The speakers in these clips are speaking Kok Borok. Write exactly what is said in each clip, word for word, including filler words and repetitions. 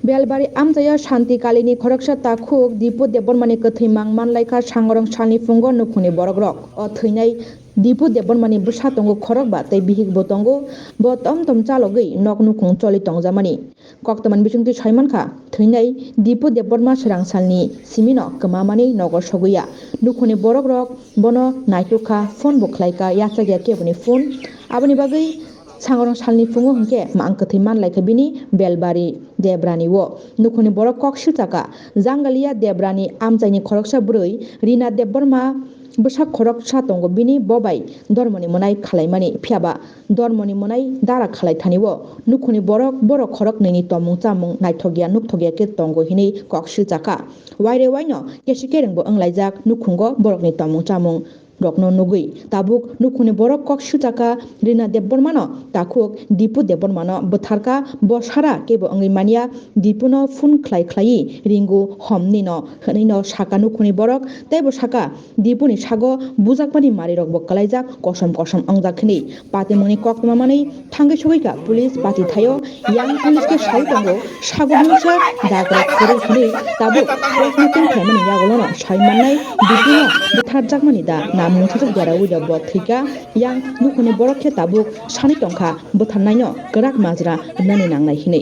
Belbari amchaio Shanti Kalini khoroksa takhuk Dipu Debbarmani kwthwi mang manlaikha sangrong salni phungo nukhungni borokrok. O thwinai Dipu Debbarmani bwsa tongo khorokba tei bihikbo tongo. Bo tom tom chalogwi nok nukhung choli tongjamani. Koktwmani bisingtwi saimankha, thwinai Dipu Debbarma swrang salni simino kwmamani nogo sogwiya. Nukhungni borokrok bono naitukha, phone bo khlaikha, yachakya keboni phone. Aboni bagwi Sangrong salni phungo hwnkhe mang kwthwi manlaikha bini Belbari Debrani o. Nukhungni borok kok silchakha, Jangalia Debrani amchaini khoroksa bwrwi Rina Debbarma bwsa khoroksa tongo bini, bo bai dormoni mwnai khalaimani, phiyaba dormoni mwnai dara khalaithani o. Nukhungni borok borok khoroknwini tongmung chamung naithokya nukthokya khe tongo hinwi kok silchakha. Waire waino kesi kerengbo wnglaijak nukhungo borokni tongmung chamung rokno nugwi. Tabuk nukhungni borok kok silchakha, Rina Debbarmano takhuk Dipu Debbarmano bwtharkha, bo sara kebo wngwi manya. Dipuno phone khlai khlaiwi ringu homnino hwnwino sakha nukhungni borok, teibo sakha Dipuni sago bujakmani marirokbo kwlaijak, kosom kosom wngjak hwnwi. Patimungni koktwma manwi thangwi sogwikha police pati thaio. Yang police khe sai tongo, sago mungsa dagra kwrwi hwnwi tabuk postmortem khlaimani yagulono sai mannai Dipuno bwtharjakmani da na mungthajak derawi da bo thwikha. Yang nukhungni borok khe tabuk sanwi tongkha bwtharnaino kwrak majra wnani nangnai hwnwi.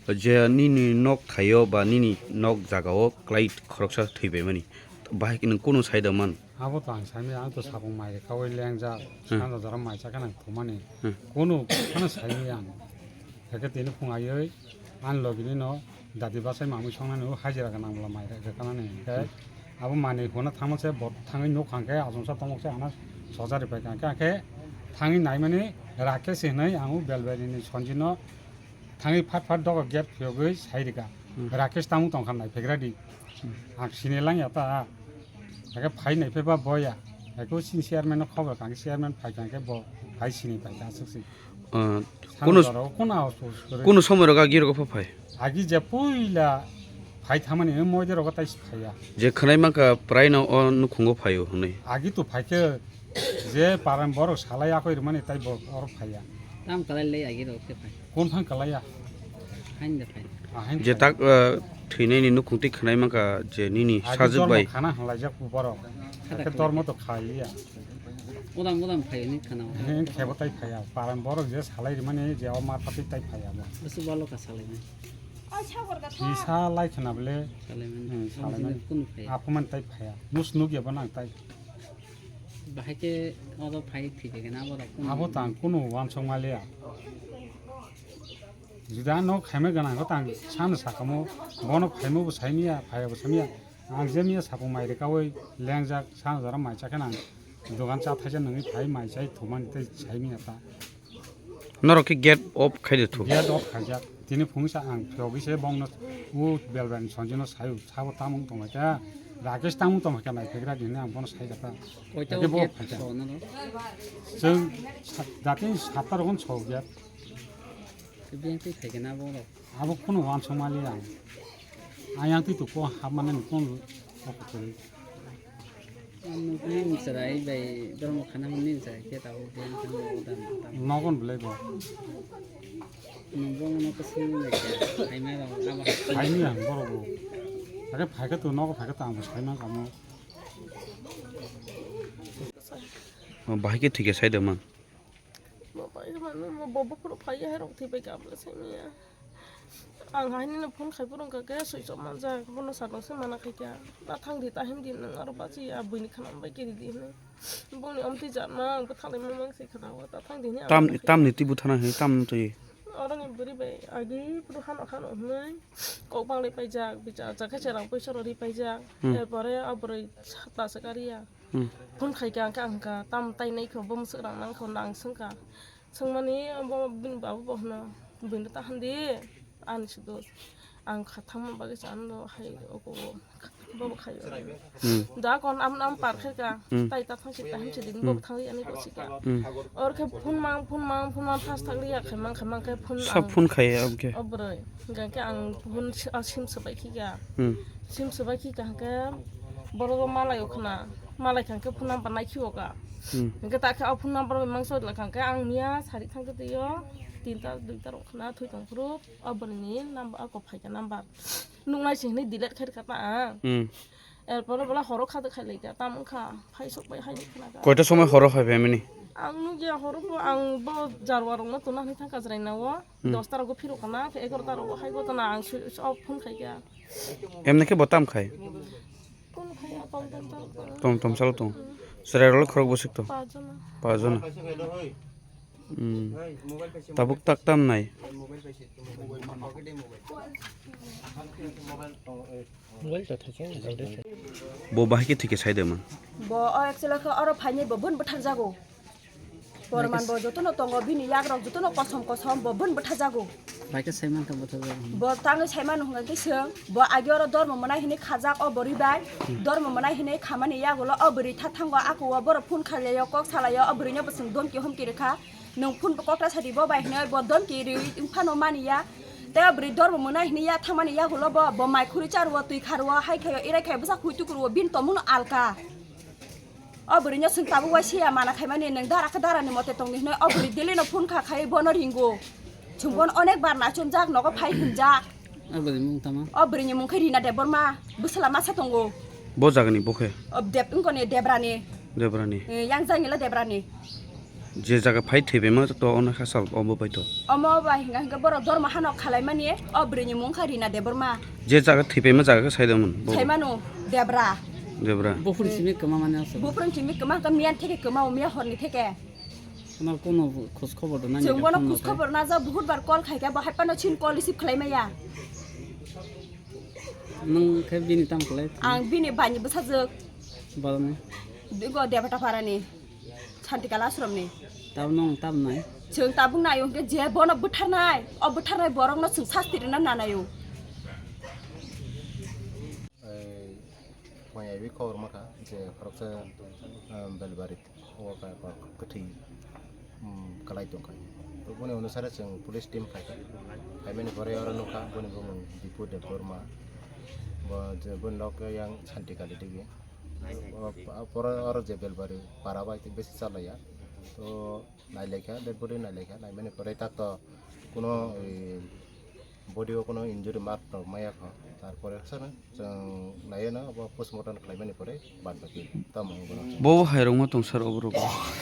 Je nini nok thaio ba nini nok jagao klai khoroksa thwibaimani, bahai nwng kunu sai da man? Abo to ang saimaya, ang to sapung mai rwkhaui lengjak, hmm, sanja jora mai chakhe nang thumani. Hmm. Kunu phano saimaya ang. Hake tini phung aiwi ani logini no dadi bachai mamui songnani o hajira gwnang bwla mai rwkhanani. Hwnkhe, hmm, abo manwi huna thangma se bo thangwi nuk hwnkhe achomsa tongmok se ano sojari paikha. Hwnkhe, hwnkhe thangwi naimani Rakesh hinwi ang o Belbari ni Sanjit no thangwi phat phat dogo gate phiyogwi sai rwkha. Hmm. Rakesh tamo tongkha nai phegra di. Hmm. Ang sini lang ya ta. Ake phai nai pheba boya. Eko sin chairman no khobor kang chairman phai kang ke bo phai sini phai ta aswk si. Ah, sano kono, jora o kono awas pus kore. Kono somoi rogo agi rogo pha phai? Agi je puila phai thamani moi de rogo tai si phaiya. Je khwnai mangkha prai no o nukhungo phaio hwnwi. Agi to phai khe je paran borok salai akoi rwmani tai bo oro phaiya. Tam kalai le agi rogo khe phai. Kon phang kalaiya? Hain da phai. Ah, hain je phai. Tak, ah, thwinaini nukhung twi khwnai mangkha je nini agi sajwk dormo bai. Khana hwnlaijak borok. Khata khe khwlai dormo khe. To khaiya. Odam odam phai ni khana. He khebo tai phaiya. Paran borok je salai rwmani je o ma phatwi tai phaiya bo. Busu balo ka salai ni. Kisa lai khna bole. Salai mani. Hmm, salai mani. Kunu phaiya. Aphumani tai phaiya. Nus nukya bo nang tai. Bahai khe obo phai thwi khe na borok kunu. Abo tang kunu wansuk maliya. Juda no khaima gana ko tang sano sakamo bono phaimo bo saimiya, phaiya bo saimiya. Ang je miya sapung mai rwkaui lengjak sano jora mai chakhe nang dogan cha thaisa nangwi phai mai chai thumani tei saimiya ta. Norok khe gate off khai de thu. Gate off khaijak. Tini phungsa ang phiyogwi se bongno u Belbari Sanjino sayu, sabo tamung tongmai kha, Rakesh tamung tongmai kha, nai phegra di hinwi ang bono saijak ta. Koita gate off khaijak. Chwng sa-, jati satta rogon so gate. Biyang twi phaikhe na borok. Abo kunu wansuk mali ang. Ayang twi to ko hapmani kunu okotori. Ang nukni chwrai bai dormo khana hwnwi chwrai khe tabuk biyang thangwi udan tam. Nogon belai bo. Nwng bo no kwswng bai khe phaima rok abo hai. Phaini ang borok bo. Ake phaikhe to nogo phaikhe to ang bo saimang kamo. Bahai khe thwikhe sai da man. Bo bai mano, bo, bo buphuru phaiya, hai rok thwi bai kha, abole saimanya. Ang haini no phone khai phuru wngkha khe, switch off manjak, bono sakno se mana khai kha. Ta thang di, ta him di, nwng aro bachi ya, buini khana bai kiri di hinwi. Bongni omtwi jatma, ang bwthalai ma mang se khana o, ta thang di hinwi ang tam, khai. Tamni twi buthana hinwi tam twi. Oro ni bwrwi bai, agi phuru hano hano hinwi, kok bang lai paijak, bichar jak khe cherang poisa rw ri paijak. Hmm. Erpore o bwrwi sat ta se kariya. Hmm. Phone khai kha, ang kha, ang kha, tam tai nai kho, bo mwswk rang nang kho, nang swng kha. Swngmani bo bini babu bo hwno, "Buino ta hwn di, ani se dos." Ang kha thangma bagwi se ano hai oko bo, bo bo khai. Hmm. Da kon am, am par khai kha, hmm, tai ta thang si, ta him si din, bo, hmm, thang ani bo si kha. Hmm. Or khe phone mang, phone mang, phone mang, fast thang ri ya khai mang, khai mang khe phone. Sa ang phone khai ya, okay. O bwrwi. Hingke ang phone si-, ah, sim swbai khika. Hmm. Sim swbai khika hingke borok malai o khna. Malai kha hingke phone number nai khiwo ka. Hmm. Hingke ta khe o phone number bai mangsa wngkha hingke ang miya sari thangke twi o. Tinta duita rok khna thwi tong phuru, o bwrwini number, ako phaikha number. Nuknai se hinwi delete khai rwkha ta ang. Hmm. Erpore bola horo kha de khai laikha, tam wngkha, phai sok bai hai khna kha. Koita somoi horo phai phaimani? Ang nukya horo bo, ang bo jarwa rokno tuna hinwi thangkha jwraina o. Hmm. Dosta rogo phirok khna, khe egarota rogo hai gotona ang su-, su-, off phone khaikha. Emne khe bo tam khai? Kono khai ya, tom tom chalo tong. Tom tom chalo tong. Chwrai rok khorok bwswk tong? Pajona. Pajona. Hmm. Tabuk tak tam nai. Bo bahai khe thwikhe sai de man. Bo o actually khe oro phainai bo bun bwthar jago. Porman bo jotono tongo, bini yagrok jotono kosom kosom, bo bun bwthajago. Bai khe sai mankha bwthajago. Bo tangwi sai mano hwnka khe chwng, bo age oro dormo mwnai hinwi khajak o bwrwi bai. Hmm. Dormo mwnai hinwi khamani yagulo o bwrwi tha thango, ako o borok phone khailai o, kok salai o, o bwrwino bo chwng domki homki rwkha. Nwng phone bo kokra sadi bo bai hinwi bo domki rwi wng phano mani ya. Tei o bwrwi dormo mwnai hinwi ya thangmani yagulo bo, bo mai khurui cha rwo, twi kha rwo, hai khai o, irai khai o, bwsa khui tuku rwo, bini tongmung no alka. O bwrwino chwng tabuk waisa ya mana khaimani, nwng dara khe darani mote tongdi hinwi o bwrwi daily no phone kha khai bono ringo. Chwng bono onek bar nachomjak, nogo phai hwnjak. O bwrwini mung tama? O bwrwini mung khe Rina Debbarma, bwsla masa tongo. Bo jagani bo khe? O Deb-, wngkoni Debrani. Debrani. Eh, yang jangila Debrani. Je jaga phai thwibaima to ono khasal obo bai to. Omo bai hinga hinga borok dormo hano khalaimani o bwrwini mung kha Rina Debbarma. Je jaga thwibaima jaga khe sai dongmani bo. Saimano Debra. Debra. Buphuru simi kwma mani aswk. Buphuru simi kwma khe miyan theke kwma o miya horni theke. Kono kono khos khobor da nani. Chwng bono khos khobor na ja buhut bar call khai khe bo hai phano chin call receive khlai maya. Nwng khe bini tam khlai? Ang bini bani bwsajwk. Borokni? Go Debata Parani. Santikala ashramni. Tabuk nwng tabuk nai? Chwng tabuk naio hwnkhe je bono bwtharnai, o bwtharnai borokno chwng sasti rwna nanaio. Ei, phwanya wi khobor mankha je khoroksa, um, Belbari o kha kwthwi, um, kwlai tongkha. To boni onusare chwng police team phaikha. Phaimani pore oro nukha boni bumung Bipu Debbarma. Bo je boni nok yang Santikali devi. O, o, pore oro je Belbari para bai te besi chalaiya. To nailaikha, dead body nailaikha, naimani pore tak to kuno, e, body o kuno injury mark rok maya kho. Tarpore sana chwng naiya na obo postmortem khlaimani pore bad baki tamo wngbo na. Bo bo hai rok ma tong sir obo rok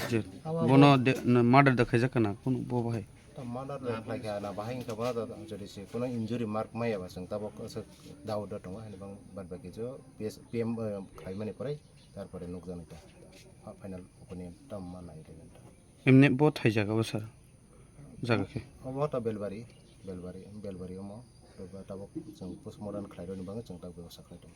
je. Abo bono bo de-, na murder da khaijak kana kun bo bo hai. To murder da khlai kha na bahai wngkha bono da jodi se kuno injury mark maya ba chwng tabok aswk doubt da tongo hani bang bad baki jo P S, P M, eh, khlaimani pore tarpore nukjani ta. Final opinion tam ma nai de ta. Emne bo thai jaga bo sir. Jaga khe. Obo ta Belbari, Belbari, Belbari omo. Tabok chwng postmortem khlai rwni bagwi chwng tak bebosta khlai tong.